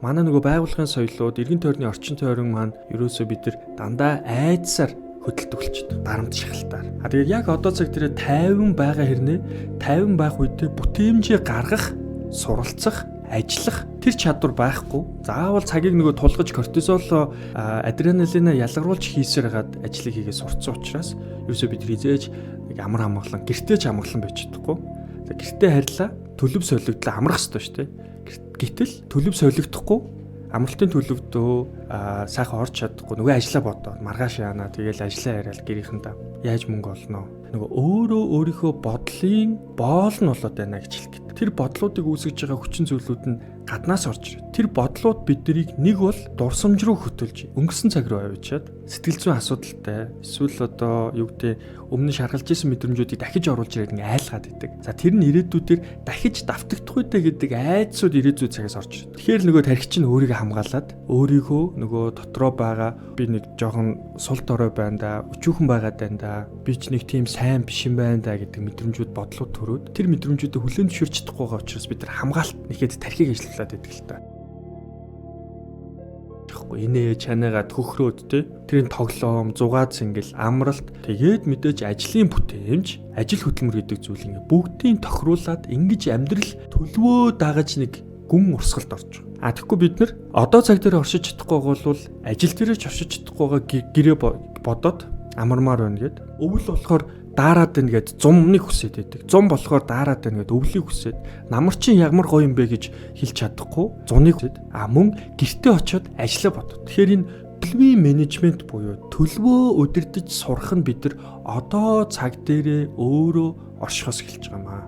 Манай нөгөө байгууллагын соёлууд, эргэн тойрны орчин тойрон маань ерөөсөө бид нар дандаа айдсаар хөдөлдөг болчихдог. Дарамт шахалтаар. А тэгээд яг одоо цаг дээр 50 байгаа хэрнээ 50 байх үедээ бүтээмжээ гаргах, суралцах, ажиллах тэр чадвар байхгүй. Заавал цагийг нөгөө тулгаж кортизол, адреналинаа ялгаруулж хийсээр хагаад ажлыг хийгээ сурцсан учраас ерөөсөө бид хизээж нэг амар амгалан, гэртээ ч амгалан байж чадахгүй. За гэртээ харьлаа, төлөв солигдлоо, амрах ёстой шүү дээ. Гэтэл төлөв солигдохгүй, амралтын төлөвдөө сайхан орж чадахгүй, нөгөө ажиллаа бодоо, маргааш яана, тэгэл ажиллаа яриад гэрийнхэндээ яаж мөнгө олно, нөгөө өөрөө өөрийнхөө бодлын боол нь болоод байна гэж хэлэх гээд. Тэр бодлуудыг үүсгэж байгаа хүчин зүйлүүд нь гаднаас орж ирээ. Тэр бодлууд биднийг нэг бол дурсамж руу хөтөлж өнгөрсөн цаг руу авчиад сэтгэл зүйн асуудалтай эсвэл одоо юу гэдэг өмнө шаргалж исэн мэдрэмжүүдийг дахиж оруулж ирээд ингээ айлгаад идэг. За тэр нь ирээдүйдээр дахиж давтагдах үедээ гэдэг айдсууд ирээдүйд цагаас орж ирдэг. Тэгэхээр нөгөө тархич нь өөрийгөө хамгаалаад өөрийгөө нөгөө дотроо байгаа би нэг жоохон сул дорой байна да, өчүүхэн байгаад байна да, би ч нэг тийм сайн биш юм байна да гэдэг мэдрэмжүүд, бодлууд төрөөд тэр мэдрэмжүүдээ хүлээн зөвшөөрч чадахгүй байгаа учраас бид нар хамгаалт нэхэд тархийг ажиллуулад байдаг л та. Инээ чанаагаа төхрөөд те тэрийн тоглоом, зугаа цэнгэл, амралт, тэгээд мэдээж ажлын бүтээмж, ажил хөдөлмөр гэдэг зүйл ингээ бүгдийг тохируулад ингэж амьдрал төлөвөө дагаж нэг гүн урсгалд орж байгаа. А тэгэхгүй бид нар одоо цаг дээр оршиж чадахгүй бол ажил дээрээ ч оршиж чадахгүй байгаа гэрээ бодоод амармаар байна гэд. Өвөл болохоор daarаад байна гэд зумныг хүсээд байдаг. Зум болохоор daarаад байна гэд өвлийг хүсээд, намар чинь ягмар гоё юм бэ гэж хэлж чадахгүй зуныг хүсээд, а мөн гэртээ очиод ажиллаа бодод. Тэгэхээр энэ төлөвийн менежмент буюу төлөвөө удирдах сурах нь бид нар одоо цаг дээрээ өөрөө оршихоос эхэлж байгаа юм аа.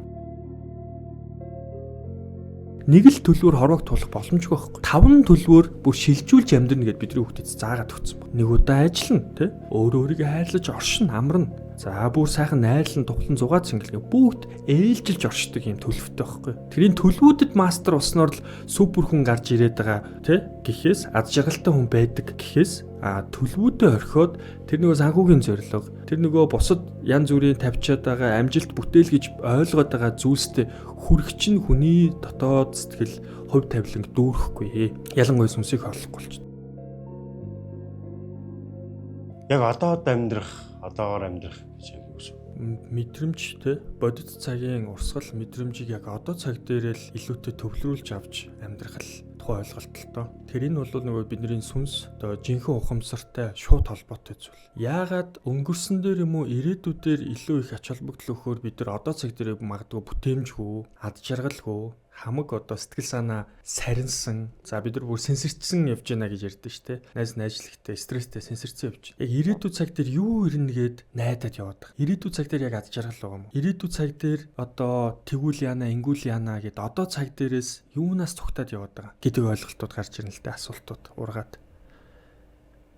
Нэг л төлөвөөр хорвоог туулах боломжгүй байхгүй. Таван төлөвөөр бүр шилжүүлж амьдрна гэдээ бидний хүүхдэд заагаад өгсөн баг. Нэг удаа ажиллана, тэ? Өөрөө өөрийгөө хайрлаж оршин, амарна. За бүр сайхан найрлан тухлан зугаа цэнгэлгээ бүгд ээлжилж оршдог юм төлөвтэй байхгүй. Тэрийн төлөвүүдэд мастер болсноор л супер хүн гарч ирээд байгаа тий гэхээс, аз жаргалтай хүн байдаг гэхээс, а төлөвүүдээ орхиод тэр нөгөө санхүүгийн зорилго, тэр нөгөө бусад янз бүрийн тавьчаад байгаа амжилт, бүтээл гэж ойлгоод байгаа зүйлстэй хүрэх чинь хүний дотоод сэтгэл, хувь тавиланг дүүрэхгүй. Ялангуяа сүнсийг хооллохгүй болчих. Яг одоод амьдрах, одоогоор амьдрах гэж яг юу шүү. Мэдрэмж те бодит цагийн урсгал мэдрэмжийг яг одоо цаг дээрээ л илүүтэй төвлөрүүлж авч амьдрах л тухайн ойлголт л тоо. Тэр энэ бол нөгөө бидний сүнс одоо жинхэнэ ухамсартай шууд холбоотой зүйл. Яагаад өнгөрсөн дээр юм уу ирээдүйдээр илүү их ач холбогдол өгөхөөр бид нар одоо цаг дээр магадгүй бүтээмжгүй, ад жаргалгүй, хамаг одоо сэтгэл санаа сарнсан. За бид нар бүр сенсорчсан явж байна гэж ярьдэн шүү дээ. Найз найзлагтай, стресстэй сенсорчсан явж байна. Яг ирээдүйн цаг дээр юу ирнэ гэд найдаад яваад байгаа. Ирээдүйн цаг дээр яг ад жаргал байгаа юм уу? Ирээдүйн цаг дээр одоо тэгүүл яана, ингүүл яана гэд одоо цаг дээрээс юунаас цугтаад яваад байгаа гэдэг ойлголтууд гарч ирнэ л дээ, асуултууд ургаад.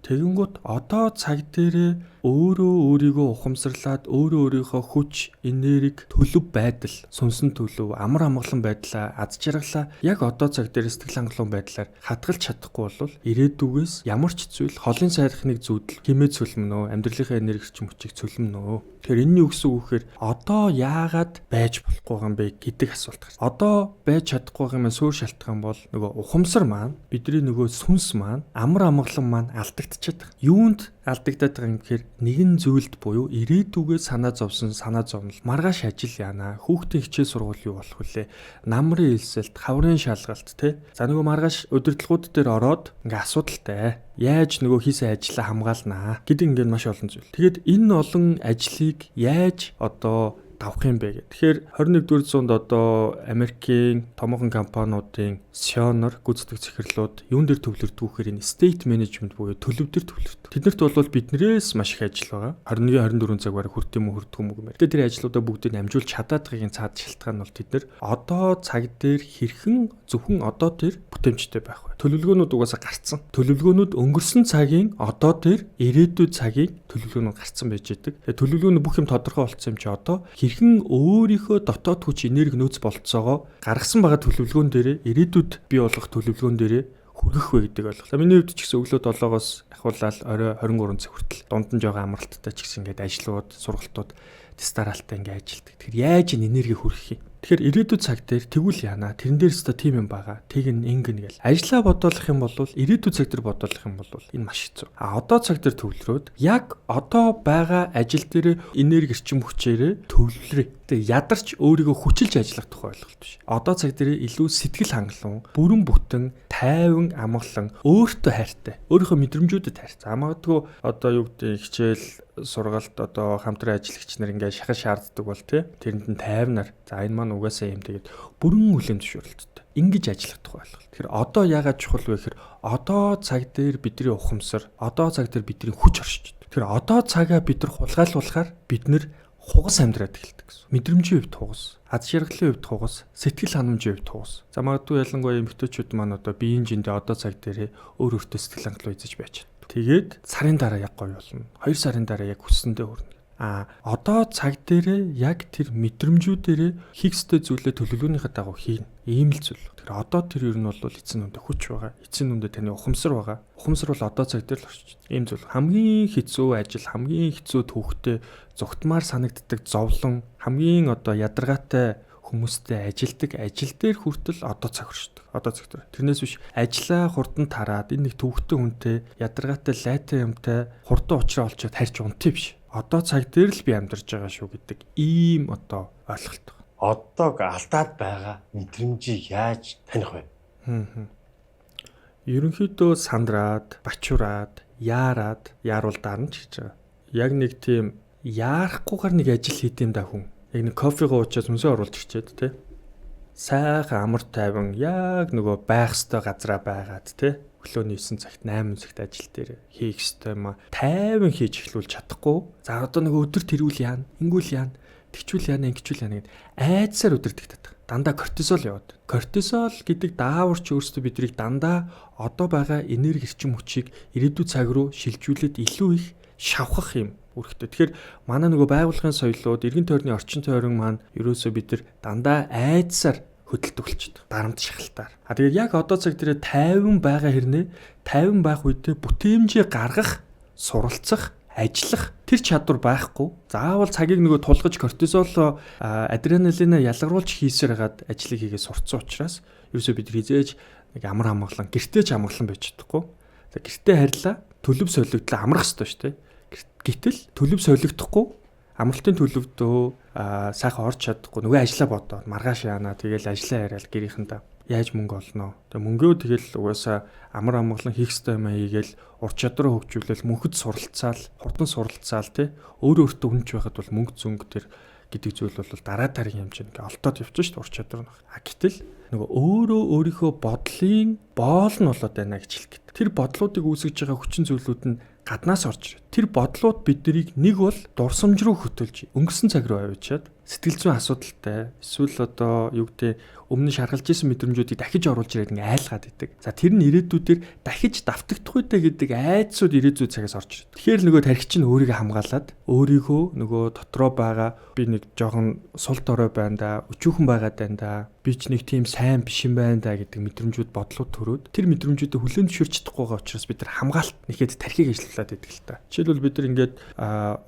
Тэгэнгүүт одоо цаг дээрээ өөрөө өөрийгөө ухамсарлаад өөрөө өөрийнхөө хүч, энерги, төлөв байдал, сүнсэн төлөв, амар амгалан байдлаа, аз жаргалаа яг одоо цаг дээр сэтгэл хангалуун байдлаар хадгалж чадахгүй бол ирээдүгээс ямар ч зүйл холын сайрхныг зүүдэл химээ цөлмөнөө, амьдралынхаа энерги эрчим хүчийг цөлмөнөө. Тэгэхээр энэний юу гэсэн үг гэхээр одоо яагаад байж болохгүй юм бэ гэдэг асуулт гарч. Одоо байж чадахгүй юм суурь шалтгаан бол нөгөө ухамсар маань, бидний нөгөө сүнс маань, амар амгалан маань алдагдчихад байгаа. Юунд алдагдаад байгаа юм гэхээр нэгэн зүйлд буюу ирээдүгээ санаа зовсон, санаа зовнол, маргааш ажил яана, хүүхдийн хичээл сургууль юу болох вүлээ, намрын элсэлт, хаврын шалгалт те. За нөгөө маргааш удирдлагууд дээр ороод ингээ асуудалтай. Яаж нөгөө хийсэн ажлаа хамгаалнаа гэдэг ингээд маш олон зүйл. Тэгээд энэ олон ажлыг яаж одоо давах юм бэ гэх. Тэгэхээр 21-р зуунд одоо Америкийн томоохон компаниудын CEO-нор гүйцэтгэх захирлууд юун дээр төвлөрдөг вэ гэхээр энэ state management буюу төлөв дээр төвлөрдөг. Тэднэрт бол биднээс маш их ажил байгаа. 21 24 цаг бараг хүрт юм уу хүрдэх юм уу гэмээр. Тэгээд тэр ажлуудаа бүгдийг нь амжуулж чадаад байгаагийн цаад шалтгаан нь бол тэд нар одоо цаг дээр хэрхэн зөвхөн одоо тэр бүтээмжтэй байх вэ? Төлөвлөгөөнүүд угаасаа гарцсан. Төлөвлөгөөнүүд өнгөрсөн цагийн одоо тэр, ирээдүйн цагийн төлөвлөгөөнүүд гарцсан байж байдаг. Тэгээд төлөвлөгөөнүүд бүх юм тодорхой болсон юм чи одоо хэрхэн өөрийнхөө дотоод хүч, энерги, нөөц болцоогоо гаргасан байгаа төлөвлөгөөн дээрээ ирээдүйд бий болгох төлөвлөгөөн дээрээ хүргэх вэ гэдэг ойлголт. Миний хувьд ч гэсэн өглөө 7-оос ахиулаад орой 23 цаг хүртэл дунд нь жоохон амралттай ч гэсэн ингээд ажлууд, сургалтууд, дистаралтай ингээд ажилладаг. Тэгэхээр яаж энэ энерги хүргэх юм? Тэгэхээр ирээдүйн цаг дээр тэгвэл яана. Тэрэн дээр өстө тийм юм байгаа. Тэг ин ингэн гэл. Ажлаа бодоолох юм бол ирээдүйн цаг дээр бодоолох юм бол энэ маш хэцүү. А одоо цаг дээр төвлөрөөд яг одоо байгаа ажил дээр энерги эрчим хүчээрээ төвлөрье. Тэгээ ядарч өөрийгөө хүчилж ажиллах тухай ойлголт биш. Одоо цаг дээр илүү сэтгэл хангалуун, бүрэн бүтэн, тайван, амгалан, өөртөө хайртай, өөрийнхөө мэдрэмжүүдэд хайртай. Магадгүй одоо юу гэдэг хичээл сургалт одоо хамтран ажиллагч нар ингээд шахаж шаарддаг бол тий. Тэрэнд нь тайвнаар за энэ маань угаасаа юм тэгээд бүрэн хүлээн зөвшөөрөлттэй. Ингэж ажиллах тухай ойлголт. Тэгэхээр одоо яагаад чухал вэ гэхээр одоо цаг дээр бидний ухамсар, одоо цаг дээр бидний хүч оршиж. Тэгэхээр одоо цагаа бид нар хулгайлуулахаар бид нэр хугас амьдраад эхэлдэг гэсэн. Мэдрэмжийн хувьд хугас, аз жаргалын хувьд хугас, сэтгэл ханамжийн хувьд хугас. За магадгүй ялангуяа эмэгтэйчүүд маань одоо биеийн жиндээ одоо цаг дээрээ өөр өөртөө сэтгэл хангалуун эзэж байж чаддаг. Тэгээд сарын дараа яг гоё болно. 2 сарын дараа яг хүссэндээ хүрнэ. А одоо цаг дээрээ яг тэр мэдрэмжүүдэрээ хийх ёстой зүйлээ төлөвлөгөөнийхөө дагуу хийнэ. Ийм л зүйл. Тэгэхээр одоо тэр ер нь бол эцсийн нүндэ хүч байгаа. Эцсийн нүндэ таны ухамсар байгаа. Ухамсар бол одоо цаг дээр л орчиж. Ийм зүйл. Хамгийн хэцүү ажил, хамгийн хэцүү түүхтэй зүгтмаар санагддаг зовлон, хамгийн одоо ядаргаатай хүмүүстэй ажилдаг ажил дээр хүртэл одоо цаг оршдог. Одоо цаг дээр. Тэрнээс биш ажлаа хурдан тараад энэ нэг төвхтэн хүнтэй ядаргаатай лайтай юмтай хурдан уучраа олчоод харьж унтъя биш. Одоо цаг дээр л би амьдарч байгаа шүү гэдэг ийм одоо ойлголт. Одоог алдаад байгаа мэдрэмжийг яаж таних вэ? Ерөнхийдөө сандраад, бачураад, яарад, яаруул дарна ч гэж байгаа. Яг нэг тийм яарахгүйгээр нэг ажил хийд юм да хүн. Яг нэг кофегоо уучаад сүнсээ оруулж ирчээд тий. Сайхан амар тайван яг нөгөө байх ёстой газараа байгаад тий. Өглөөний 9 цагт 8 цагт ажил дээр хийх ёстой юм а. Тайван хийж эхлүүл чадахгүй. За одоо нөгөө өдөр тэрүүл яана, ингүүл яана, тэгчүүл яана, ингэчүүл яана гэд айдсаар өдөртөгдөд. Дандаа кортизол яваад. Кортизол гэдэг дааварч өөрсдөө биднийг дандаа одоо байгаа энерги эрчим хүчийг ирээдүйн цаг руу шилжүүлээд илүү их шавхах юм үүрэгтэй. Тэгэхээр манай нөгөө байгууллагын соёлууд, эргэн тойрны орчин тойрон маань ерөөсөө бид нар дандаа айдсаар хөдөлдөг болчихдог. Дарамт шахалтаар. А тэгээд яг одоо цаг дээр 50 байгаа хэрнээ 50 байх үедээ бүтээмжээ гаргах, суралцах, ажиллах тэр чадвар байхгүй. Заавал цагийг нөгөө тулгаж кортизол, адреналинаа ялгаруулж хийсээр хагаад ажлыг хийгээ сурцсан учраас ерөөсөө бид хизээж нэг амар амгалан, гэртээ ч амгалан байж чадахгүй. За гэртээ харьлаа, төлөв солигдлоо амрах ёстой шүү дээ. Гэтэл төлөв солигдохгүй амралтын төлөвдөө сайхан орж чадахгүй нөгөө ажлаа бодоо маргааш яана тэгэл ажлаа яриад гэрийнхэндээ яаж мөнгө олно. Тэгээ мөнгөө тэгэл угаасаа амар амгалан хийх ёстой юм хийгээл ур чадвараа хөгжүүлэл мөнхөд суралцаал хурдан суралцаал тий өөрөө өөртөө үнэнч байхад бол мөнгө зөнгө төр гэдэг зүйл бол дараа дараагийн хэмжээнд ингээ олтоод явчих шүү дээ ур чадвар нь. А гэтэл нөгөө өөрөө өөрийнхөө бодлын боол нь болоод байна гэж хэлэх гээд. Тэр бодлуудыг үүсгэж байгаа хүчин зүйлүүд нь гаднаас орж ирээ. Тэр бодлууд биднийг нэг бол дурсамж руу хөтөлж өнгөрсөн цаг руу авчиад сэтгэл зүйн асуудалтай эсвэл одоо юу гэдэг өмнө шаргалж исэн мэдрэмжүүдийг дахиж оруулж ирээд ингээ айлгаад идэг. За тэр нь ирээдүйдээр дахиж давтагдах үедээ гэдэг айдсууд ирээдүйд цагаас орж ирдэг. Тэгэхээр нөгөө тархич нь өөрийгөө хамгаалаад өөрийгөө нөгөө дотроо байгаа би нэг жоохон сул дорой байна да, өчүүхэн байгаад байна да, би ч нэг тийм сайн биш юм байна да гэдэг мэдрэмжүүд бодлууд төрөөд тэр мэдрэмжүүдэд хүлээн зөвшөөрч чадахгүй байгаа учраас бид нар хамгаалт нэхэд тархийг ажиллуулад идэг л та. Жишээлбэл бид нар ингээд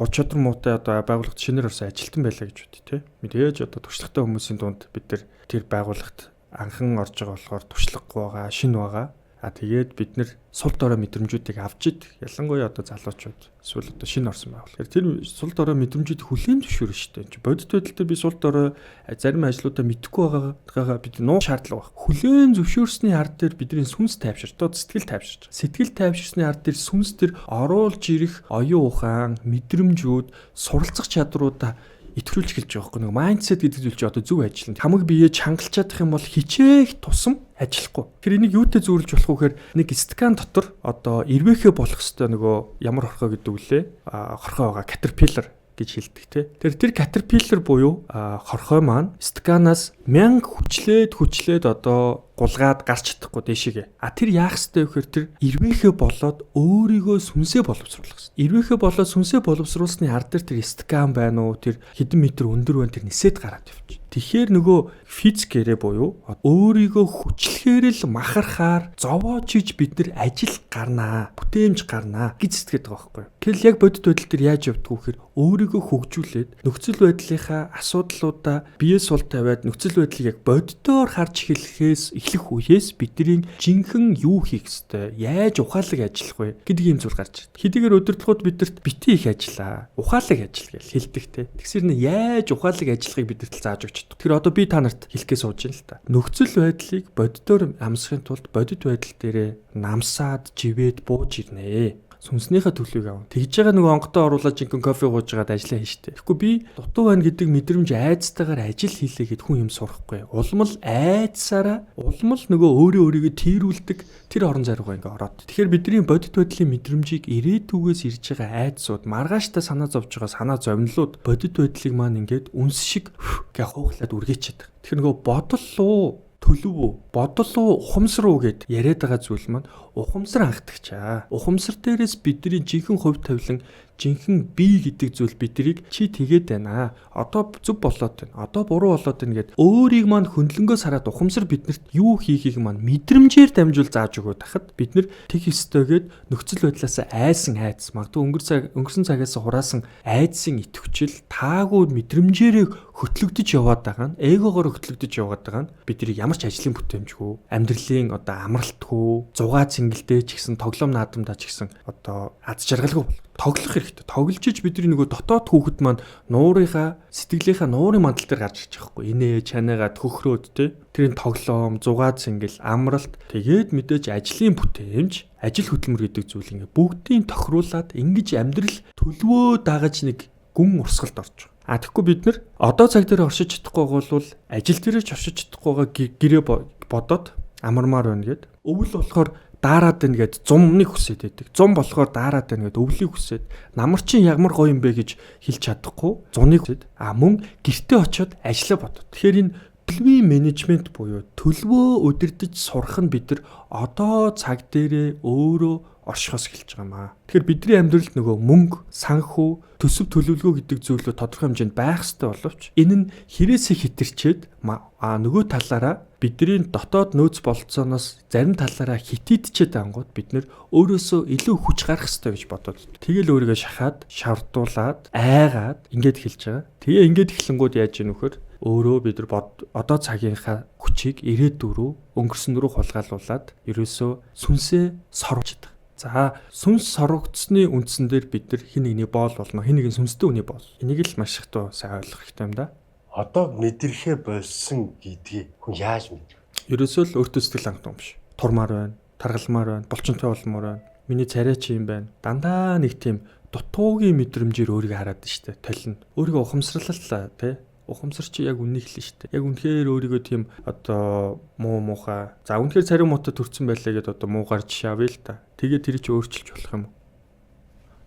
ур чадвар муутай одоо байгууллагт шинээр орсон ажилтан байлаа гэж үт тий. Мэдээж одоо туршлагатай хүмүүсийн дунд бид нар тэр байгууллагт анхан орж байгаа болохоор туршлагагүй байгаа, шинэ байгаа. А тэгээд бид нэр сул дорой мэдрэмжүүдийг авч ид. Ялангуяа одоо залуучууд эсвэл одоо шинэ орсон байгууллага. Тэр сул дорой мэдрэмжүүд хүлээн зөвшөөрнө шүү дээ. Бодит байдал дээр би сул дорой зарим ажлуудаа мэдэхгүй байгаагаа бид нуу шаардлага баг. Хүлээн зөвшөөрсний ард дээр бидний сүнс тайвширч, одоо сэтгэл тайвширч. Сэтгэл тайвширсны ард дээр сүнс төр оруулж ирэх оюун ухаан, мэдрэмжүүд, суралцах чадруудаа итгэврүүлж эхэлж байгаа байхгүй нэг майндсет гэдэг зүйл чи одоо зөв ажиллана. Хамаг биеэ чангалж чадах юм бол хичээх тусам ажиллахгүй. Тэр энийг юутай зүйрлэж болох вэ гэхээр нэг стакан дотор одоо эрвээхэ болох хэвээр нөгөө ямар хорхой гэдэг үлээ хорхой байгаа caterpillar гэж хэлдэг те. Тэр caterpillar буюу хорхой маань стаканаас мянга хүчлээд одоо Гулгаад гарч чадахгүй дээшээгээ. А тэр яах ёстой вэ гэхээр тэр ирвэхэ болоод өөрийгөө сүнсээ боловсруулах ёстой. Ирвэхэ болоод сүнсээ боловсруулсны ард дээр тэр стакан байна уу, тэр хэдэн метр өндөр байна, тэр нисээд гараад явчих. Тэгэхээр нөгөө физикээрээ буюу өөрийгөө хүчлэхээр л махархаар зовоочиж бид нар ажил гарнаа, бүтээмж гарнаа гэж сэтгэдэг байгаа байхгүй. Тэгэл яг бодит байдал дээр яаж явдаг вэ гэхээр өөрийгөө хөгжүүлээд нөхцөл байдлынхаа асуудлуудаа бие сул тавиад нөхцөл байдлыг яг бодитоор харж эхлэхээс эхлэх үеэс бидний жинхэнэ юу хийх ёстой, яаж ухаалаг ажиллах вэ гэдэг ийм зүйл гарч ирдэг. Хэдийгээр удирдлагууд бидэрт бити их ажиллаа, ухаалаг ажил гэж хэлдэг те. Тэгсэр нь яаж ухаалаг ажиллахыг бидэрт зааж өгч. Тэгэхээр одоо би та нарт хэлэхээ сууж байна л та. Нөхцөл байдлыг бодитоор амсахын тулд бодит байдал дээрээ намсаад, живээд бууж ирнэ. Сүнснийхээ төлөвийг авна. Тэгж байгаа нөгөө онготоо оруулаад жинхэнэ кофе ууж байгаад ажиллаа хийн штэ. Тэгэхгүй би дутуу байна гэдэг мэдрэмж айцтайгаар ажил хийлээ гэд хүн юм сурахгүй. Улам л айдсараа, улам л нөгөө өөрөө өөрийгөө тийрүүлдэг тэр орон зайруугаа ингээ ороод. Тэгэхээр бидний бодит байдлын мэдрэмжийг ирээдүгээс ирж байгаа айдсууд, маргааштай санаа зовж байгаа санаа зовнилууд бодит байдлыг маань ингээд үнс шиг гэ хуухлаад үргээчихэд. Тэгэхээр нөгөө бодол руу төлөв үү, бодол уу, ухамсар уу гэд яриад байгаа зүйл маань ухамсар анхдагчаа. Ухамсар дээрээс бидний жинхэнэ хувь тавилан, жинхэнэ бие гэдэг зүйл биднийг чи тэгээд байна. Одоо зөв болоод байна. Одоо буруу болоод байна гэд өөрийг маань хөндлөнгөөс хараад ухамсар биднэрт юу хийхийг маань мэдрэмжээр дамжуул зааж өгөөд тахад бид нар тэг ёстой гэд нөхцөл байдлаас айсан айдас, магадгүй өнгөрсөн цагаас хураасан айдсын идэвхжил таагүй мэдрэмжээрээ хөтлөгдөж яваад байгаа нь, эгогоор хөтлөгдөж яваад байгаа нь бидний ямар ч ажлын бүтээмжгүй, амьдралын одоо амралтгүй, зугаа цэнгэлдээ ч гэсэн тоглоом наадамдаа ч гэсэн одоо аз жаргалгүй тоглох хэрэгтэй. Тоглож иж бидний нөгөө дотоод хүүхэд маань нуурынхаа сэтгэлийнхаа нуурын мандал дээр гарч ирж байгаа хгүй. Инээ чанаагаа төхрөөд те. Тэрийн тоглоом, зугаа цэнгэл, амралт, тэгээд мэдээж ажлын бүтээмж, ажил хөдөлмөр гэдэг зүйл ингээ бүгдийг тохируулад ингэж амьдрал төлөвөө дагаж нэг гүн урсгалд орж байгаа. А тэгэхгүй бид нар одоо цаг дээр оршиж чадахгүй бол ажил дээр ч оршиж чадахгүй гэрээ бодоод амармаар байна гэд. Өвөл болохоор daarаад байна гэд зумныг хүсээд байдаг. Зум болохоор daarаад байна гэд өвлийг хүсээд намар чинь ямар гоё юм бэ гэж хэлж чадахгүй зуныг хүсээд а мөн гэртээ очиод ажиллаа бодод. Тэгэхээр энэ төлөвийн менежмент буюу төлөвөө удирдах сурах нь бид нар одоо цаг дээрээ өөрөө оршихоос эхэлж байгаа юм аа. Тэгэхээр бидний амьдралд нөгөө мөнгө, санхүү, төсөв төлөвлөгөө гэдэг зүйлүүд тодорхой хэмжээнд байх ёстой боловч энэ нь хэрээсээ хитэрчээд нөгөө талаараа бидний дотоод нөөц бололцооноос зарим талаараа хитийдчихэд ангууд бид нэр өөрөөсөө илүү хүч гарах ёстой гэж бодоод. Тэгэл өөрийгөө шахаад, шавардуулаад, айгаад ингээд эхэлж байгаа. Тэгээ ингээд эхлэнгүүд яаж ийнү вөхөр өөрөө бид нар одоо цагийнхаа хүчийг ирээдүй рүү, өнгөрсөн рүү хулгайлуулад ерөөсөө сүнсээ сорвчдаг. За сүнс сорвогдсны үндсэн дээр бид нар хин нэгний боол болно, хин нэгэн сүнстэй хүний боол. Энийг л маш их туу сайн ойлгох хэрэгтэй юм да. Одоо мэдрэхээ болсон гэдгийг хүн яаж мэдэх вэ? Ерөөсөө л өөртөө сэтгэл хангалуун биш. Турмаар байна, таргалмаар байна, булчинтай болмоор байна. Миний царай чи юм байна. Дандаа нэг тийм дутуугийн мэдрэмжээр өөрийгөө хараад штэ. Толино. Өөрийгөө ухамсарлалаа тий. Ухамсар чи яг үннийг хэлнэ штэ. Яг үнэхээр өөрийгөө тийм одоо муу муухай. За үнэхээр царай муутай төрсэн байлаа гэдээ одоо муугаар жишээ авъя л та. Тэгээд тэр чи өөрчилж болох юм уу?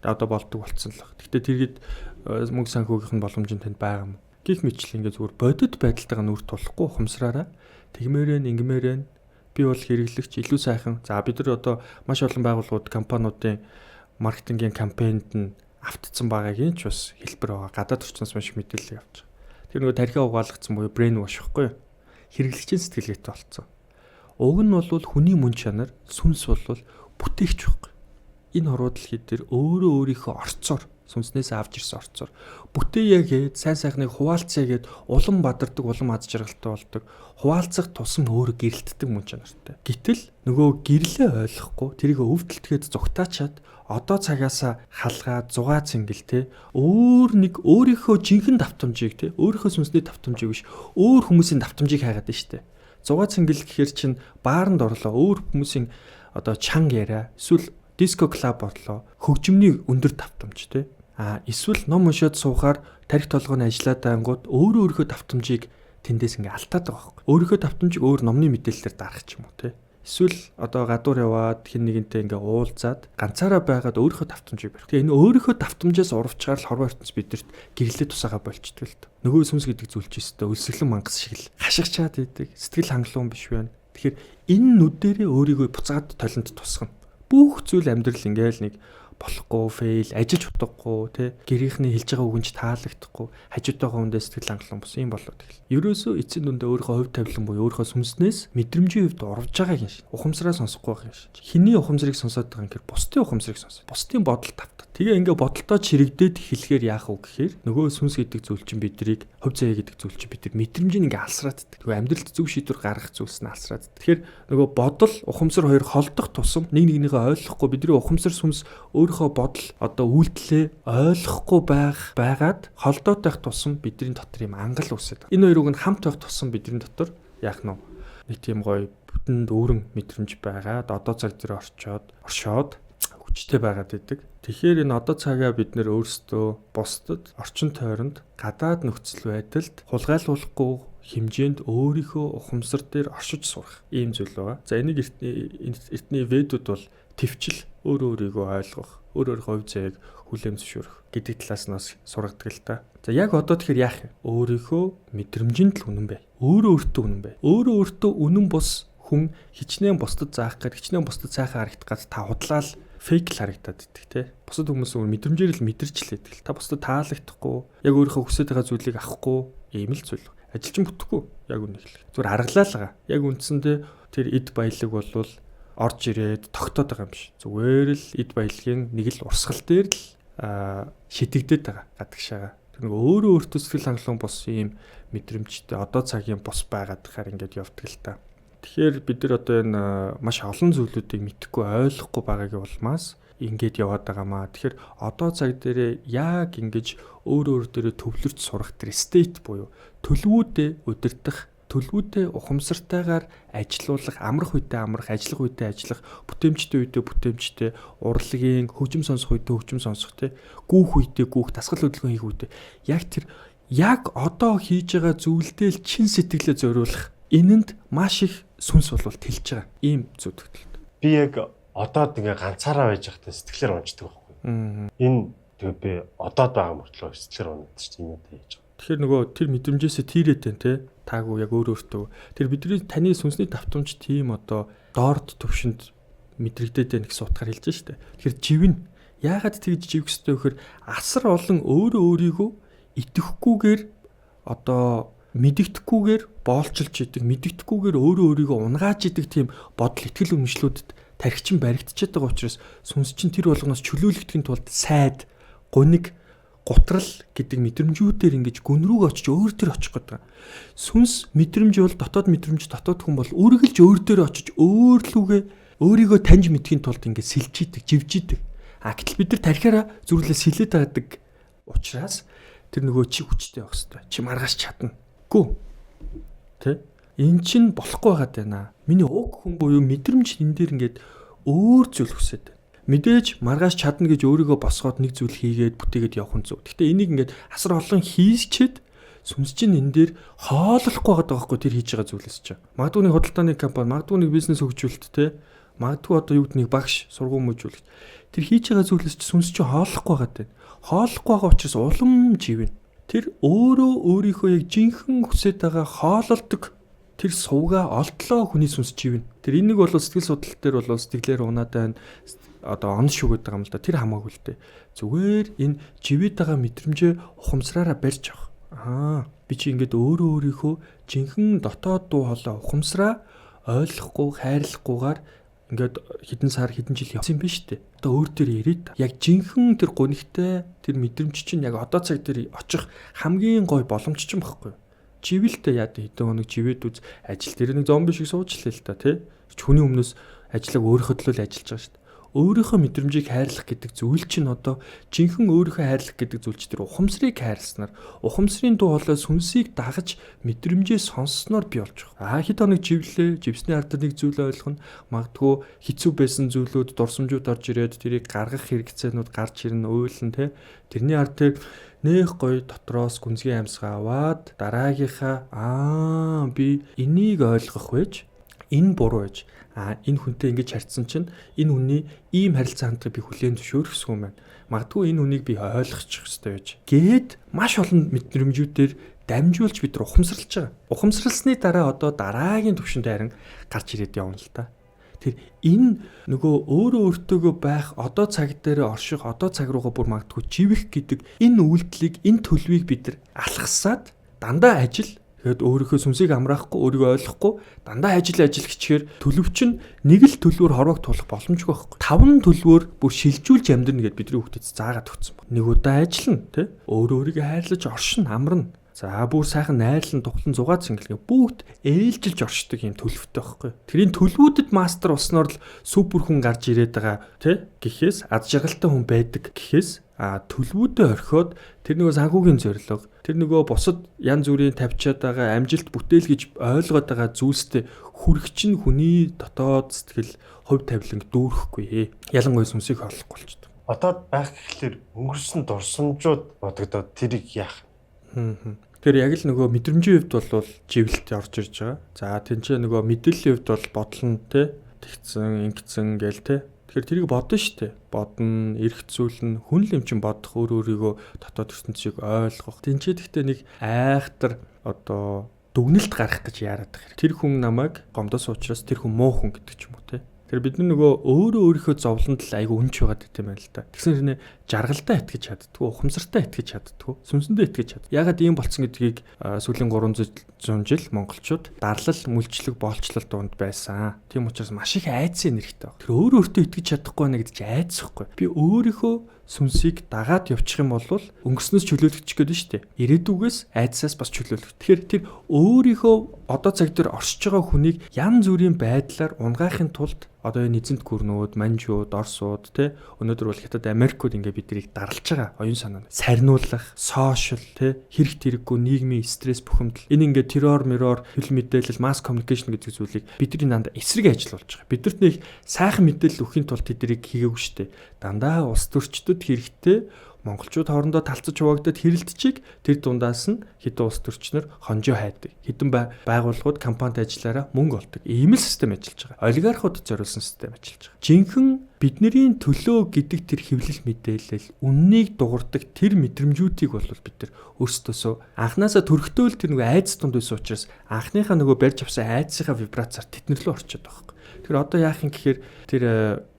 Одоо болдог болцсон л баг. Гэхдээ тэргээд мөнгө санхүүгийнх нь боломж нь танд байгаа юм уу? Гэх мэтлэн ингээ зүгээр бодит байдалтайгаа нүр тулахгүй ухамсараараа тэгмээрэн ингэмээрэн би бол хэрэглэгч илүү сайхан. За бид нар одоо маш олон байгууллагууд, компаниудын маркетингийн кампайнд нь автцсан байгаагийн ч бас хэлбэр байгаа. Гадаад орчноос маш их мэдээлэл авч байгаа. Тэр нөгөө тархиа угаалгацсан буюу brain wash гэхгүй юу? Хэрэглэгчийн сэтгэлгээтэй болцсон. Уг нь бол хүний мөн чанар, сүнс бол бүтээгч байхгүй. Энэ хорвоо дэлхий дээр өөрөө өөрийнхөө орцоор сүнснээс авч ирсэн орцоор бүтээе гээд сайн сайхныг хуваалцъя гээд улам бадардаг, улам аз жаргалтай болдог. Хуваалцах тусам өөрөө гэрэлтдэг мөн чанартай. Гэтэл нөгөө гэрлээ ойлгохгүй тэрийг өвдөлтгээд зугтаачаад одоо цагаасаа халгаа зугаа цэнгэл те өөр нэг өөрийнхөө жинхэнэ давтамжийг те өөрийнхөө сүнсний давтамжийг биш өөр хүмүүсийн давтамжийг хайгаад байна штэ. Зугаа цэнгэл гэхэр чинь бааранд орлоо, өөр хүмүүсийн одоо чанга яриа эсвэл диско клуб орлоо, хөгжмөний өндөр давтамж те. А эсвэл ном уншаад суухаар тарих толгойн ажиллаад ангууд өөрөө өөрийнхөө давтамжийг тэндээс ингээ алтаад байгаа байхгүй. Өөрийнхөө давтамжийг өөр номны мэдээлэлээр дарах ч юм уу те. Эсвэл одоо гадуур яваад хэн нэгэнтэй ингээ уулзаад ганцаараа байгаад өөрийнхөө давтамжийг барих. Тэгээ энэ өөрийнхөө давтамжаас урвчгаар л хорвоо ертөнц бидэрт гэрлээ тусаага болчдөг л. Нөгөө сүнс гэдэг зүйл чи өстө өлсгөлэн мангас шиг л хашгичаад идэг. Сэтгэл хангалуун биш байна. Тэгэхээр энэ нүдэрээ өөрийгөө буцаад толинд тусгана. Бүх зүйл амьдрал ингээл нэг болохгүй, fail, ажиллаж утгагүй, тэ гэрийнхний хэлж байгаа үг нь ч таалагдахгүй, хажуудтайгаа хүндээ сэтгэл хангалуун бус юм болоод тэгэл. Ерөөсөө эцсийн дүндээ өөрийнхөө хувь тавилан буюу өөрийнхөө сүнснээс мэдрэмжийн хувьд урвж байгааг юм шиг. Ухамсараа сонсохгүй байх юм шиг. Хэний ухамсарыг сонсоод байгаа юм гэхээр бусдын ухамсарыг сонсоо. Бусдын бодол тавтаа. Тэгээ ингээ бодолтоо чирэгдээд эхлэхээр яах вэ гэхээр нөгөө сүнс гэдэг зүйл чинь бидрийг, хувь заяа гэдэг зүйл чинь бид нар мэдрэмжийг ингээ алсраад. Нөгөө амьдралд зөв шийдвэр гаргах зүйлс нь алсраад. Тэгэхээр нөгөө бодол, ухамсар хоёр холдох тусам нэг нэгнийхээ ойлгохгүй, бидний ухамсар сүнс өөрийнхөө бодол одоо үйлдэлээ ойлгохгүй байгаад холдоод байх тусам бидний дотор юм ангал үүсээд. Энэ хоёрыг нь хамт байх тусам бидний дотор яах нь нэг тийм гоё бүтэн дүүрэн мэдрэмж байгаад одоо цаг дээр орчоод оршоод хүчтэй байгаад идэг. Тэгэхээр энэ одоо цагаа бид нэр өөрсдөө бусдад, орчин тойронд, гадаад нөхцөл байдалд хулгайлуулахгүй хэмжээнд өөрийнхөө ухамсар дээр оршиж сурах ийм зүйл байгаа. За, энийг эртний ведүүд бол төвчл, өөрөө өөрийгөө ойлгох, өөр өөрийнхөө хувь заяаг хүлээн зөвшөөрөх гэдэг талаас нь бас сургадаг л та. За, яг одоо тэгэхээр яах юм? Өөрийнхөө мэдрэмжинд л үнэн бай. Өөрөө өөртөө үнэн бай. Өөрөө өөртөө үнэн бус хүн хичнээн бусдад заах гээд, хичнээн бусдад сайхан харагдах гээд та худлаа л fake л харагдаад идэх те. Бусад хүмүүс өөр мэдрэмжээр л мэдэрчлээ тэгэл. Та бусдад таалагдахгүй, яг өөрийнхөө хүсэж байгаа зүйлийг авахгүй ийм л зүйл. Ажил чинь бүтэхгүй яг үнэ хэлэх. Зүгээр аргалаа л байгаа. Яг үндсэндээ тэр эд баялаг болвол орж ирээд тогтоод байгаа юм биш. Зүгээр л эд баялагын нэг л урсгал дээр л шидэгдээд байгаа гадагшаага. Тэр нэг өөрөө өөртөө сэтгэл хангалуун бос ийм мэдрэмжтэй одоо цагийн бос байгаад тахаар ингээд явдаг л та. Тэгэхээр бид нар одоо энэ маш олон зүйлүүдийг мэдэхгүй, ойлгохгүй байгаагийн улмаас ингээд яваад байгаамаа. Тэгэхээр одоо цаг дээрээ яг ингэж өөр өөр дээрээ төвлөрч сурах тэр state буюу төлөвүүдээ удирдах, төлөвүүдээ ухамсартайгаар ажилуулах, амрах үедээ амрах, ажиллах үедээ ажиллах, бүтээмжтэй үедээ бүтээмжтэй, урлагийн хөгжим сонсох үедээ хөгжим сонсох, те, гүүх үедээ гүүх, дасгал хөдөлгөөн хийх үедээ яг тэр яг одоо хийж байгаа зүйлдээ л чин сэтгэлээ зориулах, энэнд маш их сүнс болвол тэлж байгаа ийм зүтгэлт. Би яг одоод ингээ ганцаараа байж байхдаа сэтгэлээр унждаг байхгүй. Энэ тэгээ би одоод байгаа мөртлөө сэтгэлээр унаад чинь юм одоо хийж байгаа. Тэгэхээр нөгөө тэр мэдрэмжээсээ тийрээд байна те. Таагүй яг өөр өөртөө. Тэр бидний таны сүнсний давтамж тийм одоо доорд төвшөнд мэдрэгдээд байна гэсэн утгаар хэлж штэ. Тэгэхээр живэн. Яагаад тэгж живэх ёстой вэ гэхээр асар олон өөрөө өөрийгөө итгэхгүйгээр, одоо мэдэгдэхгүйгээр боолчилж идэг, мэдэгдэхгүйгээр өөрөө өөрийгөө унгааж идэг тийм бодол, итгэл үнэмшлүүдэд тархичин баригдчихэд байгаа учраас сүнс чинь тэр болгоноос чөлөөлөгдөхийн тулд сайд, гуниг, гутрал гэдэг мэдрэмжүүдээр ингэж гүн рүүг очиж өөр төр очих гэдэг. Сүнс мэдрэмж бол дотоод мэдрэмж, дотоод хүн бол үргэлж өөр дээр очиж өөрлүүгээ өөрийгөө таньж мэдхийн тулд ингэж сэлж идэг, живж идэг. А гэтэл бид нар тархиараа зүрлээ сэлээд байдаг учраас тэр нөгөө чи хүчтэй байх хэвээр. Чи маргааш чадна. Гүү. Тэ? Эн чин болохгүй байгаад байна. Миний уг хүн буюу мэдрэмж энэ дээр ингээд өөр зүйл хүсээд байна. Мэдээж маргааш чадна гэж өөрийгөө босгоод нэг зүйл хийгээд бүтээгээд явах нь зөв. Гэхдээ энийг ингээд асар олон хийсчээд сүнс чинь энэ дээр хооллохгүй байгаа байхгүй тэр хийж байгаа зүйлээс чинь. Магадгүй нэг худалдааны компани, магадгүй нэг бизнес хөгжүүлэлт те. Магадгүй одоо юу гэдэг нэг багш, сургууль мөжүүлэгч. Тэр хийж байгаа зүйлээс чинь сүнс чинь хооллохгүй байгаа даа. Хооллохгүй байгаа учраас улам живнэ. Тэр өөрөө өөрийнхөө яг жинхэнэ хүсэж байгаа хоололдог тэр сувга олдлоо хүний сүнс живнэ. Тэр энийг бол сэтгэл судлал дээр бол сэтгэлээр унаад байна, одоо он шүгэд байгаа юм л да. Тэр хамаагүй л дээ. Зүгээр энэ живээд байгаа мэдрэмжээ ухамсараараа барьж авах. Аа, би чи ингээд өөрөө өөрийнхөө жинхэнэ дотоод дуу хоолой ухамсараа ойлгохгүй, хайрлахгүйгээр ингээд хэдэн сар, хэдэн жил явсан юм биш үү? Одоо өөр дээр ирээд яг жинхэнэ тэр гунигтай тэр мэдрэмж чинь яг одоо цаг дээр очих хамгийн гой боломж чинь багхгүй юу? Живэлтэй яа хэдэн хоног живээд үз, ажил дээр нэг зомби шиг суучлаа л та тий. Хүний өмнөөс ажлыг өөрийнхөө төлөө л ажиллаж байгаа шүү дээ. Өөрийнхөө мэдрэмжийг хайрлах гэдэг зүйл чинь одоо жинхэнэ өөрийнхөө хайрлах гэдэг зүйл чинь тэр ухамсарыг хайрласнаар, ухамсарын дуу хоолой сүнсийг дагаж мэдрэмжээ сонссноор бий болж байгаа. Аа, хэд хоног живлээ, живсний ард нэг зүйл ойлгоно. Магадгүй хэцүү байсан зүйлүүд, дурсамжууд орж ирээд тэрийг гаргах хэрэгцээнүүд гарч ирнэ, уйлан те. Тэрний ард тэр нэх гоё дотроос гүнзгий амьсгаа аваад дараагийнхаа аа би энийг ойлгох байж, энэ буруу байж, а энэ хүнтэй ингэж харьцсан чинь энэ хүний ийм харилцаа хандлагыг би хүлээн зөвшөөрөх юм байна. Магадгүй энэ хүнийг би ойлгочих хэрэгтэй байж. Гээд маш олон мэдрэмжүүдээр дамжуулж бид нар ухамсарлаж байгаа. Ухамсарлсны дараа одоо дараагийн төвшөнд харин гарч ирээд явна л та. Тэр энэ нөгөө өөрөө өөртөөгөө байх, одоо цаг дээр орших, одоо цаг руугаа бүр магадгүй живэх гэдэг энэ үйлдэлийг, энэ төлөвийг бид нар алхасаад дандаа ажил. Тэгээд өөрийнхөө сүнсийг амраахгүй, өөрийгөө ойлгохгүй дандаа ажил ажил хичгээр төлөв чинь нэг л төлөвөөр хорвог туулах боломжгүй байхгүй. 5 төлөвөөр бүр шилжүүлж амьдрна гэд бидний хүүхдэд заагаад өгсөн баг. Нэг удаа ажиллана, тий? Өөрөө өөрийгөө хайрлаж оршин, амарна. За бүр сайхан найрлан тухлан зугаа цэнгэлгээ бүгд ээлжилж оршдог юм төлөвтэй байхгүй. Тэрийн төлөвүүдэд мастер болсноор л супер хүн гарч ирээд байгаа тий гэхээс аз жаргалтай хүн байдаг гэхээс төлөвүүдээ орхиод тэр нөгөө санхүүгийн зорилго, тэр нөгөө бусад янз бүрийн тавьчаад байгаа амжилт бүтээл гэж ойлгоод байгаа зүйлстэй хүрэх чинь хүний дотоод сэтгэл хувь тавиланг дүүрэхгүй. Ялангуяа сүнсийг хооллохгүй болчихдог. Одоо байх гэхлээр өнгөрсөн дурсамжууд бодогдоод тэрийг яах? Тэр яг л нөгөө мэдрэмжийн хувьд бол живэлт орж ирж байгаа. За тэнцээ нөгөө мэдээллийн хувьд бол бодол нь те тэгцэн, ингэцэн гээл те. Тэгэхээр тэрийг бодно шүү дээ. Бодно, эргцүүлнэ, хүн л юм чинь бодох, өөр өөрийгөө дотоод ертөнцийг ойлгох. Тэнцээ тэгтээ нэг айхтар одоо дүгнэлт гаргах гэж яарад байгаа хэрэг. Тэр хүн намайг гомдос учраас тэр хүн муу хүн гэдэг ч юм уу те. Тэр бид нар нөгөө өөрөө өөрийнхөө зовлонд л айгүй үнч байгаад байт юм байна л да. Тэгсэн хэрнээ жаргалтай итгэж чаддгүй, ухамсартай итгэж чаддгүй, сүнсэндээ итгэж чад. Ягаад ийм болцсон гэдгийг сүүлийн 300 жил монголчууд дарлал, мүлжлэг, боолчлол дунд байсан. Тийм учраас маш их айдсын энергитэй баг. Тэр өөрөө өөртөө итгэж чадахгүй байна гэдэг чи айдсахгүй. Би өөрийнхөө сүнсийг дагаад явчих юм бол өнгөрснөөс чөлөөлөгдчих гээд нь шүү дээ. Ирээдүгээс айдсаас бас чөлөөлөх. Тэгэхээр тэр өөрийнхөө одоо цаг дээр оршиж байгаа хүнийг янз бүрийн байдлаар унгаахын тулд одоо энэ эзэнт гүрнүүд, манжууд, орсууд тэ өнөөдөр бол хятад Америкууд ингээ биднийг дарлаж байгаа оюун санаа. Сарниулах, сошиал тэ хэрэгт хэрэггүй нийгмийн стресс бухимдал. Энэ ингээ террор, мэрор, хөл мэдээлэл, масс коммуникашн гэдэг зүйлийг бидний дандаа эсрэг ажиллуулж байгаа. Бидэрт нэг сайхан мэдээлэл өгөхийн тулд тэднийг хийгээгүй шүү дээ. Дандаа улс төрчдөд хэрэгтэй монголчууд хоорондоо талцаж хуваагдаад хэрэлдчихийг тэр дундаас нь хэдэн улс төрчнөр хонжоо хайдаг. Хэдэн байгууллагууд компанид ажиллаараа мөнгө олдог. Ийм л систем ажиллаж байгаа. Олигархууд зориулсан систем ажиллаж байгаа. Жинхэнэ бидний төлөө гэдэг тэр хэвлэл мэдээлэл, үннийг дуурдаг тэр мэдрэмжүүдийг бол бид нар өөрсдөөсөө анханасаа төрхтөөл тэр нөгөө айдас дунд байсан учраас анхныхаа нөгөө барьж авсан айдсынхаа вибрацаар тэднэр лөө орчод байгаа байхгүй. Тэр одоо яах юм гэхээр тэр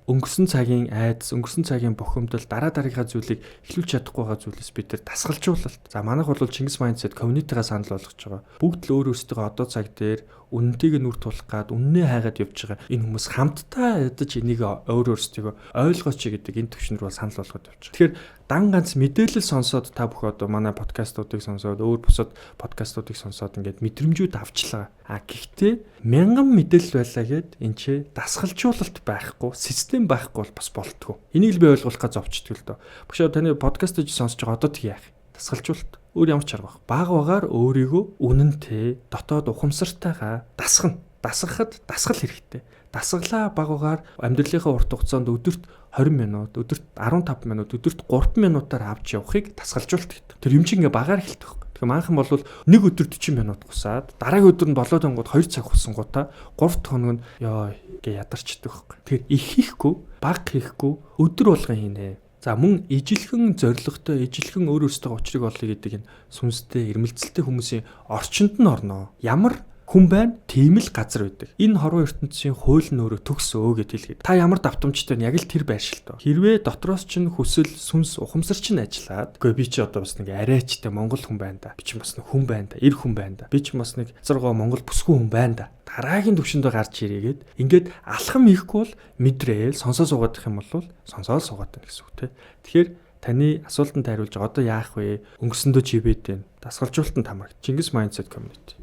өнгөрсөн цагийн айдас, өнгөрсөн цагийн бухимдал, дараа дараагийнхаа зүйлийг эхлүүлж чадахгүй байгаа зүйлээс бид нар дасгалжуулалт. За манайх бол Чингис mindset community-га санал болгож байгаа. Бүгд л өөр өөрсдөө одоо цаг дээр үнэнтэйг нүр тулах гад үннээ хайгаад явж байгаа. Энэ хүмүүс хамтдаа ядаж энийг өөр өөрсдийгөө ойлгооч гэдэг энэ төвшин рүү санал болгоод явж байгаа. Тэгэхээр дан ганц мэдээлэл сонсоод та бүхэн одоо манай подкастуудыг сонсоод өөр бусад подкастуудыг сонсоод ингээд мэдрэмжүүд авчлаа. А гэхдээ мянган мэдээлэл байлаа гэд энэ ч дасгалжуулалт байхгүй, систем байхгүй бол бас болтгоо. Энийг л би ойлгуулах гэж зовчдөг л доо. Багшаа таны подкаст гэж сонсож байгаа одоо тэг яах юм? Дасгалжуулалт. Өөр ямар ч арга байх. Баг багаар өөрийгөө үнэнтэй, дотоод ухамсартайгаа дасгана. Дасгахад дасгал хэрэгтэй. Дасгалаа баг багаар амьдралынхаа урт хугацаанд өдөрт 20 минут, өдөрт 15 минут, өдөрт 3 минутаар авч явахыг дасгалжуулалт гэдэг. Тэр юм чи ингээ багаар эхэлдэг байхгүй. Тэгэхээр манхан бол нэг өдөр 40 минут гусаад дараагийн өдөр нь болоод онгод 2 цаг гусангуудаа 3 дахь хоног нь ёо гэ ядарчдаг байхгүй. Тэгэхээр их хийхгүй, баг хийхгүй өдөр болгон хийнэ. За мөн ижилхэн зоригтой, ижилхэн өөр өөрсдөө учрыг олъё гэдэг энэ сүнстэй, ирмэлцэлтэй хүмүүсийн орчинд нь орно. Ямар хүн байна, тийм л газар байдаг. Энэ хорвоо ертөнцийн хууль нь өөрөө төгс өө гэж хэлгээд. Та ямар давтамжтай вэ? Яг л тэр байршилтай. Хэрвээ дотроос чинь хүсэл, сүнс, ухамсар чинь ажиллаад, үгүй би чи одоо бас нэг арайчтай монгол хүн байна да. Би чи бас нэг хүн байна да. Эр хүн байна да. Би чи бас нэг зургаа монгол бүсгүй хүн байна да. Дараагийн төвшөндөө гарч ирээгээд ингээд алхам хийхгүй бол мэдрээл сонсоо суугаад их юм бол сонсоол суугаад байна гэсэн үг те. Тэгэхээр таны асуултанд хариулж одоо яах вэ? Өнгөрсөндөө чивээд байна. Дасгалжуулалтанд хамрагд. Чингис mindset community.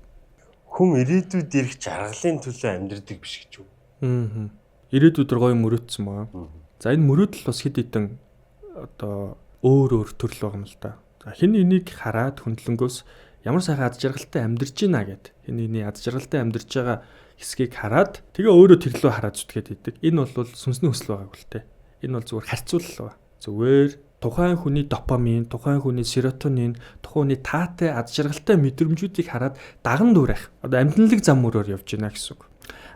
Хүн ирээдүйд ирэх жаргалын төлөө амьдрдаг биш гэж үү? Аа. Ирээдүйд гоё мөрөөдсөн байгаа. За энэ мөрөөдөл бас хэд хэдэн одоо өөр өөр төрөл байгаа юм л да. За хэн энийг хараад хөндлөнгөөс ямар сайхан аз жаргалтай амьдарч байна гэд. Хэн нэгний аз жаргалтай амьдарч байгаа хэсгийг хараад тэгээ өөрөө тэр лөө хараад зүтгээд идэг. Энэ бол сүнсний хүсэл байгааг л те. Энэ бол зүгээр харьцуулал ба. Зүгээр тухайн хүний допамин, тухайн хүний серотонин, тухайн хүний таатай аз жаргалтай мэдрэмжүүдийг хараад даган дүүрэх. Одоо амьтналаг зам мөрөөр явж байна гэсэн үг.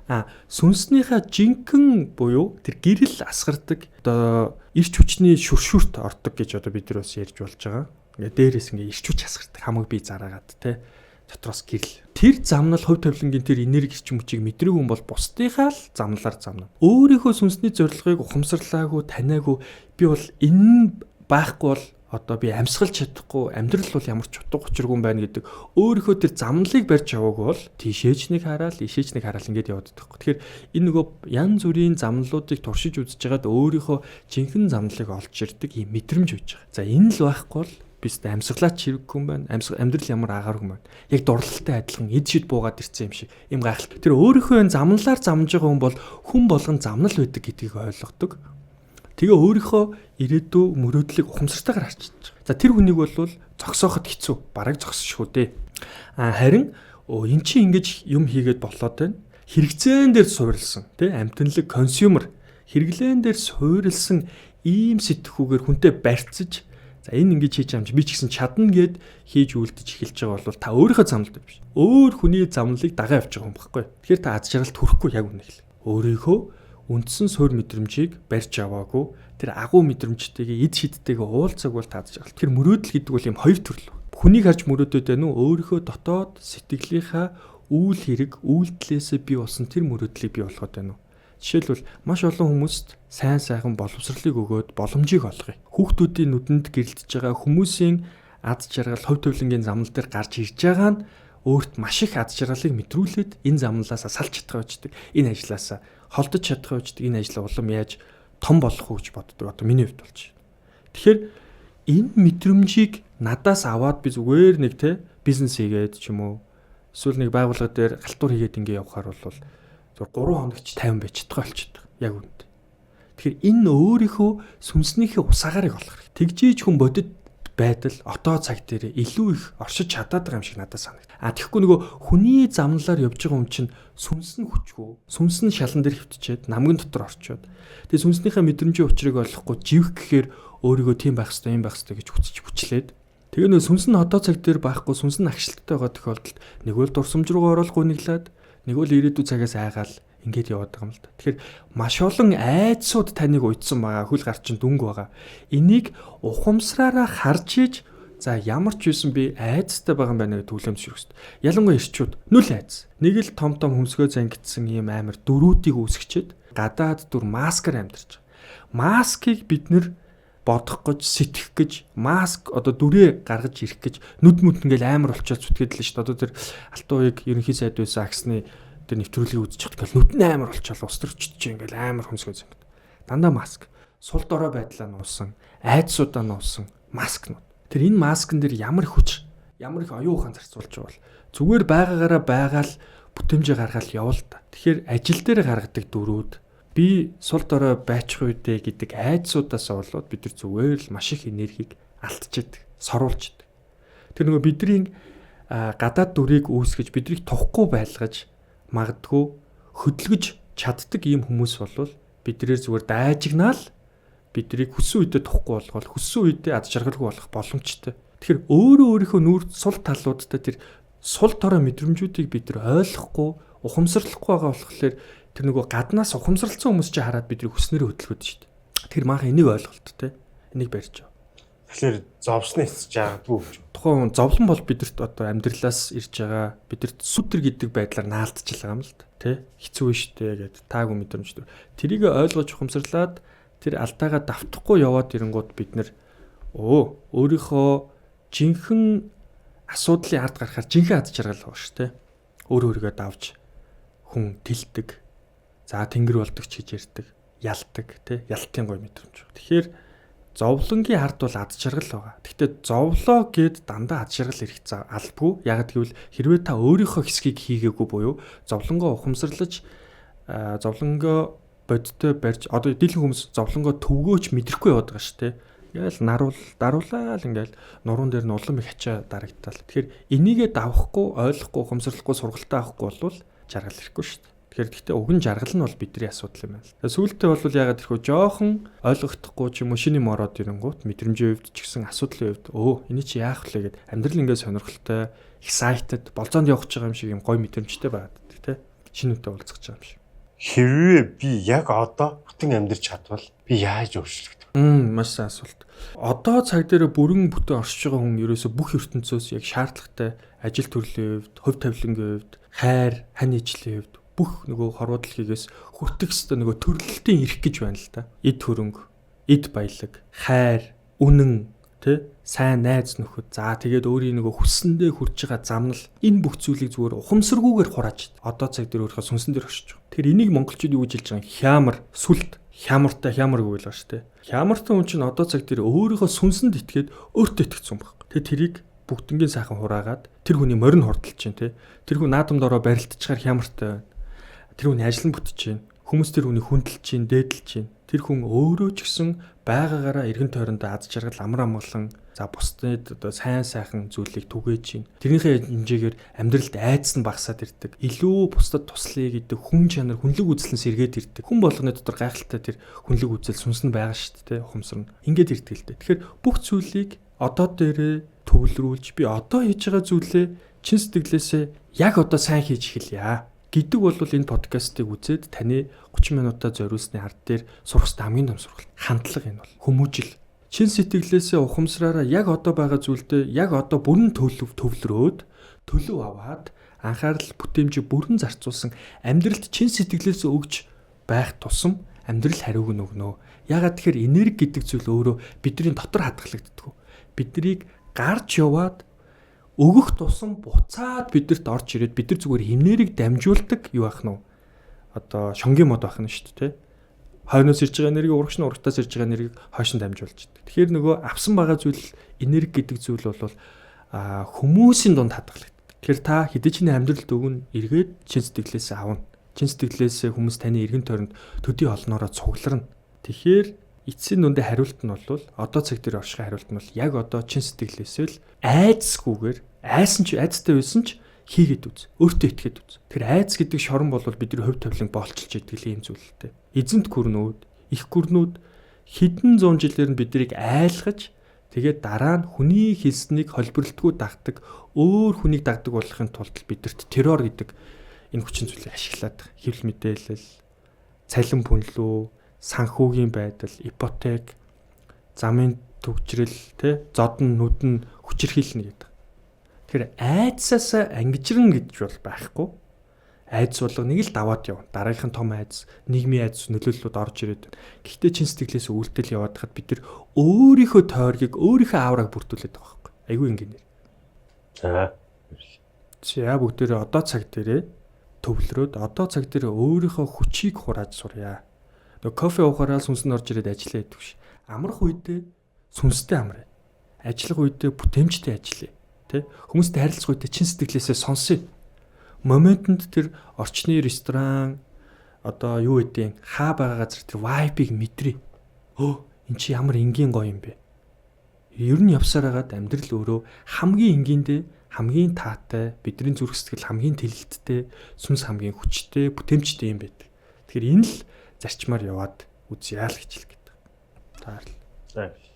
А сүнснийхээ жинхэнэ буюу тэр гэрэл асгардаг одоо эрч хүчний шүршүрт ордог гэж одоо бид нар бас ярьж болж байгаа. Ингээ дээрээс ингээ ирчүүч хасгардаг. Хамаг би зараагаад те дотроос гэрэл. Тэр замнал хувь тавилангийн тэр энерги эрчим хүчийг мэдрэг хүн бол бусдынхаа л замналаар замнана. Өөрийнхөө сүнсний зорилгыг ухамсарлаагүй, таниагүй би бол энэ байхгүй бол одоо би амьсгалж чадахгүй, амьдрал бол ямар ч утга учиргүй юм байна гэдэг өөрийнхөө тэр замналыг барьж аваагүй бол тийшээч нэг хараал, ийшээч нэг хараал ингээд яваад байдаг. Тэгэхээр энэ нөгөө янз бүрийн замналуудыг туршиж үзэж байгаад өөрийнхөө жинхэнэ замналыг олж ирдэг ийм мэдрэмж байж байгаа. За энэ л байхгүй бол би өстө амьсгалаач хэрэггүй юм байна. Амьдрал ямар агааргүй юм байна. Яг дурлалтай адилхан эд шид буугаад ирсэн юм шиг. Им гайхалтай. Тэр өөрийнхөө энэ замналаар замж байгаа хүн бол хүн болгон замнал байдаг гэдгийг ойлгодог. Тэгээ өөрийнхөө ирээдүй мөрөөдлийг ухамсартайгаар харж чадчих. За тэр хүнийг бол зогсооход хэцүү. Бараг зогсшгүй дээ. А харин эн чинь ингэж юм хийгээд болоод байна. Хэрэгцээн дээр суурилсан тий амтанлаг consumer хэрэглээн дээр суурилсан ийм сэтгхүүгээр хүнтэй барьцаж за энэ ингэж хийж амж би ч гэсэн чадна гэд хийж үлдэж эхэлж байгаа бол та өөрийнхөө замналд биш. Өөр хүний замналыг дагаа явж байгаа юм баггүй. Тэгэхээр та аз жаргалд хүрэхгүй яг үнэ хэл. Өөрийнхөө үндсэн суурь мэдрэмжийг барьж аваагүй тэр агуу мэдрэмжтэйгээ эд шидтэйгээ уулзааг бол та аз жаргал. Тэр мөрөөдөл гэдэг бол юм хоёр төрөл. Хүнийг харж мөрөөдөд байна уу? Өөрийнхөө дотоод сэтгэлийнхаа үйл хэрэг үйлдэлээсээ бий болсон тэр мөрөөдлийг бий болгоод байна уу? Жишээлбэл маш олон хүмүүст сайн сайхан боловсролыг өгөөд боломжийг олгоё. Хүүхдүүдийн нүдэнд гэрэлтэж байгаа хүмүүсийн аз жаргал хувь тавилангийн замнал дээр гарч ирж байгаа нь өөрт маш их аз жаргалыг мэдрүүлээд энэ замналаасаа салж чадах байждаг. Энэ ажлаасаа холдож чадах байждаг. Энэ ажлаа улам яаж том болох уу гэж боддог. Одоо миний хувьд болж байна. Тэгэхээр энэ мэдрэмжийг надаас аваад би зүгээр нэг те бизнес хийгээд ч юм уу эсвэл нэг байгууллага дээр галтуур хийгээд ингэ явхаар бол зөв 3 хоногч 50 байж чадгаа болчихдог. Яг үүнд. Тэгэхээр энэ өөрийнхөө сүнснийхээ усаагаарыг олох хэрэгтэй. Тэгжиж хүн бодит байдал отоо цаг дээр илүү их оршиж чадаад байгаа юм шиг надад санагд. А тэгэхгүй нөгөө хүний замналаар явж байгаа хүн чинь сүнс нь хүчгүй. Сүнс нь шалан дээр хөвтчээд намган дотор орчоод. Тэгээ сүнснийхээ мэдрэмжийн учрыг ойлгохгүй живх гэхээр өөрийгөө тийм байх хэвээр юм байх хэвээр гэж хүчж хүчлээд. Тэгээ нөгөө сүнс нь одоо цаг дээр байхгүй сүнс нь агшилттай байгаа тохиолдолд нэг бол дурсамж руугаа ороод гуниглаад нэг бол ирээдүйн цагаас айгаал ингээд яваад байгаа юм л да. Тэгэхээр маш олон айдсууд таныг уйдсан байгаа, хөл гар чинь дүнг байгаа. Энийг ухамсараараа харж иж за ямар ч юусэн би айдастай байгаа юм байна гэж түлэмж шүрх хэрэгтэй. Ялангуяа ирчүүд нүл айдас. Нэг л том том хөмсгөө зангидсан ийм амар дөрүүдийг үүсгэчихэд гадаад дүр маскаар амьдарч байгаа. Маскыг бид нэр бодох гэж, сэтгэх гэж, маск одоо дүрээ гаргаж ирэх гэж нүд мүд ингээл амар болчоод зүтгээд л шүү дээ. Одоо тэр Алтан уяг ерөнхий сайд байсан агсны тэр нэвтрүүлгийг үзэж байхад ингээл нүд нь амар болчоод ус төрчдөж ингээл амар хөмсгөө зангид. Дандаа маск. Сул дорой байдлаа нуусан, айдсуудаа нуусан маскнууд. Тэр энэ маскн дээр ямар их хүч, ямар их оюун ухаан зарцуулж байгаа бол зүгээр байгаагаараа байгаал бүтэмжээ гаргаал явал та. Тэгэхээр ажил дээр гаргадаг дүрүүд би сул дорой байчих үедээ гэдэг айдсуудаас болоод бид нар зүгээр л маш их энергийг алдчихэдэг, соруулж идэг. Тэр нөгөө бидний гадаад дүрийг үүсгэж биднийг тухгүй байлгаж магадгүй хөдөлгөж чаддаг ийм хүмүүс болвол бидрээр зүгээр дайжигнаал биднийг хүссэн үедээ тухгүй болгоод хүссэн үедээ ад жаргалгүй болох боломжтой. Тэгэхээр өөрөө өөрийнхөө нүүр сул талуудтай тэр сул дорой мэдрэмжүүдийг бид нар ойлгохгүй, ухамсарлахгүй байгаа болохоор тэр нөгөө гаднаас ухамсарлцсан хүмүүс чи хараад бидний хүснээрээ хөдөлгөөд шүү дээ. Тэр манха энийг ойлголт те. Энийг барьж байгаа. Тэгэхээр зовсны эсэж яагаад гэж. Тухайн хүн зовлон бол бидэрт одоо амьдралаас ирж байгаа бидэрт сүтэр гэдэг байдлаар наалтчил байгаа юм л да. Тэ? Хэцүү шүү дээ гэд таагүй мэдрэмж төр. Тэрийг ойлгож ухамсарлаад тэр алдаагаа давтахгүй яваад ирэнгууд бид нэр өөрийнхөө жинхэнэ асуудлын ард гарахаар жинхэнэ ад жаргал байгаа шүү дээ. Өөр өөрийгөө давж хүн тэлдэг. За тэнгэр болдог ч гэж ярьдаг. Ялдаг тий ялтын гой мэдрэмж. Тэгэхээр зовлонгийн ард бол ад жаргал байгаа. Гэхдээ зовлоо гэд дандаа ад жаргал ирэх албагүй. Яг гэвэл хэрвээ та өөрийнхөө хэсгийг хийгээгүй буюу зовлонгоо ухамсарлаж зовлонгоо бодтой барьж одоо дийлэн хүмүүс зовлонгоо төвгөөч мэдрэхгүй яваад байгаа шүү дээ. Ингээл наруул даруулаад ингээл нуруунд дээр нь улам их ачаа дарагдтал. Тэгэхээр энийгээ давахгүй, ойлгохгүй, ухамсарлахгүй, сургалтаа авахгүй болвол жаргал ирэхгүй шүү дээ. Тэгэхээр гэхдээ уг нь жаргал нь бол бидний асуудал юм байна л. Сүүлдээ бол яагаад тэрхүү жоохон ойлгохдохгүй ч юм уу шинэ юм ороод ирэнгуут мэдрэмжийн хувьд ч гэсэн асуудлын хувьд эний чи яах вэ гэд амьдрал ингээд сонирхолтой, excited, болзоонд явах гэж байгаа юм шиг юм гоё мэдрэмжтэй байгаад байдаг те. Шинэ үедээ уулзах гэж байгаа юм шиг. Хэрвээ би яг одоо бүтэн амьдарч чадвал би яаж өөрчлөгдөх вэ? Маш сайн асуулт. Одоо цаг дээр бүрэн бүтэн оршиж байгаа хүн ерөөсө бүх ертөнцөөс яг шаардлагатай ажил төрлийн хувьд, хувь тавилангийн хувьд, хайр, хань ижлийн хувьд бүх нөгөө хорвоо дэлхийгээс хүртэх ёстой нөгөө төрлөлтийн эрх гэж байна л да. Эд хөрөнгө, эд баялаг, хайр, үнэн, тэ, сайн найз нөхөд. За тэгээд өөрийн нөгөө хүссэндээ хүрч байгаа замнал, энэ бүх зүйлийг зүгээр ухамсаргүйгээр хурааж одоо цаг дээр өөрийнхөө сүнсэн дээр оршиж байгаа. Тэгэхээр энийг монголчууд юу гэж хэлж байгаа юм? Хямар, сүлд, хямартай хямаргүй л байгаа шүү дээ. Хямартай хүн чинь одоо цаг дээр өөрийнхөө сүнсэнд итгээд өөртөө итгэцэн юм баг. Тэгээд тэрийг бүгднгийн сайхан хураагаад тэр хүний морин хурдалж чинь, тэ. Тэр хүн наадамд ороо барилдчихаар хямартай байна. Тэр хүний ажил нь бүтэж чинь. Хүмүүс тэр хүний хүндэлж чинь, дээдэлж чинь. Тэр хүн өөрөө ч гэсэн байгаагаараа эргэн тойрондоо аз жаргал, амар амгалан, за бусдад одоо сайн сайхан зүйлийг түгээж чинь. Тэрнийхээ хэмжээгээр амьдралд айдас нь багасаад ирдэг. Илүү бусдад туслая гэдэг хүн чанар, хүнлэг үзэл нь сэргээд ирдэг. Хүн болгоны дотор гайхалтай тэр хүнлэг үзэл, сүнс нь байгаа шүү дээ, ухамсар нь. Ингээд ирдэг л дээ. Тэгэхээр бүх зүйлийг одоо дээрээ төвлөрүүлж, би одоо хийж байгаа зүйлээ чин сэтгэлээсээ яг одоо сайн хийж эхэлье гэдэг бол энэ подкастыг үзээд таны 30 минутаа зориулсны ард дээр сурах ёстой хамгийн том сургалт. Хандлага, энэ бол хүмүүжил. Чин сэтгэлээсээ ухамсараараа яг одоо байгаа зүйлдээ яг одоо бүрэн төвлөрөөд, төлөв аваад, анхаарал бүтээмжийг бүрэн зарцуулсан амьдралд чин сэтгэлээсээ өгч байх тусам амьдрал хариуг нь өгнө. Яагаад тэгэхээр энерги гэдэг зүйл өөрөө бидний дотор хадгалагддаг. Биднийг гарч яваад өгөх тусам буцаад бидэрт орж ирээд бид нар зүгээр химнэрийг дамжуулдаг юу байх нь вэ? Одоо шонгийн мод байх нь шүү дээ, тэ. Хойноос ирж байгаа энергийг урагш нь, урагтаас ирж байгаа энергийг хойш нь дамжуулж идэг. Тэгэхээр нөгөө авсан байгаа зүйл, энерги гэдэг зүйл бол хүмүүсийн дунд хадгалагддаг. Тэгэхээр та хэдий чиний амьдралд өгнө, эргээд чин сэтгэлээсээ авна. Чин сэтгэлээсээ хүмүүс таны эргэн тойронд төдий олноороо цугларна. Тэгэхээр эцсийн дүндээ хариулт нь бол одоо цаг дээр оршихын хариулт нь бол яг одоо чин сэтгэлээсээ л айдасгүйгээр, айсан ч, айдастай байсан ч хийгээд үз. Өөртөө итгээд үз. Тэр айдас гэдэг шорон бол бидний хувь тавилан боолчилж идэг юм зүйл л дээ. Эзэнт гүрнүүд, их гүрнүүд хэдэн зуун жилээр нь биднийг айлгаж, тэгээд дараа нь хүний хэлснийг холбиролтгүй дагдаг, өөр хүнийг дагдаг болохын тулд бидэрт террор гэдэг энэ хүчин зүйлийг ашиглаад байгаа. Хэвлэл мэдээлэл, цалин пүнлүү, санхүүгийн байдал, ипотек, замын түгжрэл, тэ, зодон нүдэн хүчирхийлнэ гэдэг. Тэгэхээр айдсаасаа ангижирна гэж бол байхгүй. Айдас болго нэг л даваад явна. Дараагийнх нь том айдас, нийгмийн айдас, нөлөөллүүд орж ирээд байна. Гэхдээ чин сэтгэлээс үйлдэл яваад хахад бид нар өөрийнхөө тойргийг, өөрийнхөө аураг бүрдүүлээд байгаа байхгүй. Айгүй ингэнээр. За. За, бүгдээрээ одоо цаг дээрээ төвлөрөөд, одоо цаг дээрээ өөрийнхөө хүчийг хурааж сурья. Нөгөө кофе уухаараа сүнс нь орж ирээд ажиллаа гэдэг биш. Амрах үедээ сүнстэй амраа. Ажиллах үедээ бүтээмжтэй ажиллая. Тэ? Хүмүүстэй харилцах үедээ чин сэтгэлээсээ сонсъё. Моментод тэр орчны ресторан, одоо юу гэдэг, хаа байгаа газар тэр vibe-ыг мэдрээ. Өө, эн чи ямар энгийн гоё юм бэ? Ер нь явсаар хагаад амьдрал өөрөө хамгийн энгийндээ хамгийн таатай, бидний зүрх сэтгэл хамгийн тэлэлттэй, сүнс хамгийн хүчтэй, бүтээмжтэй юм байдаг. Тэгэхээр энэ л зарчмаар яваад үзье л гэж хэлэх гээд. Таарлаа. За.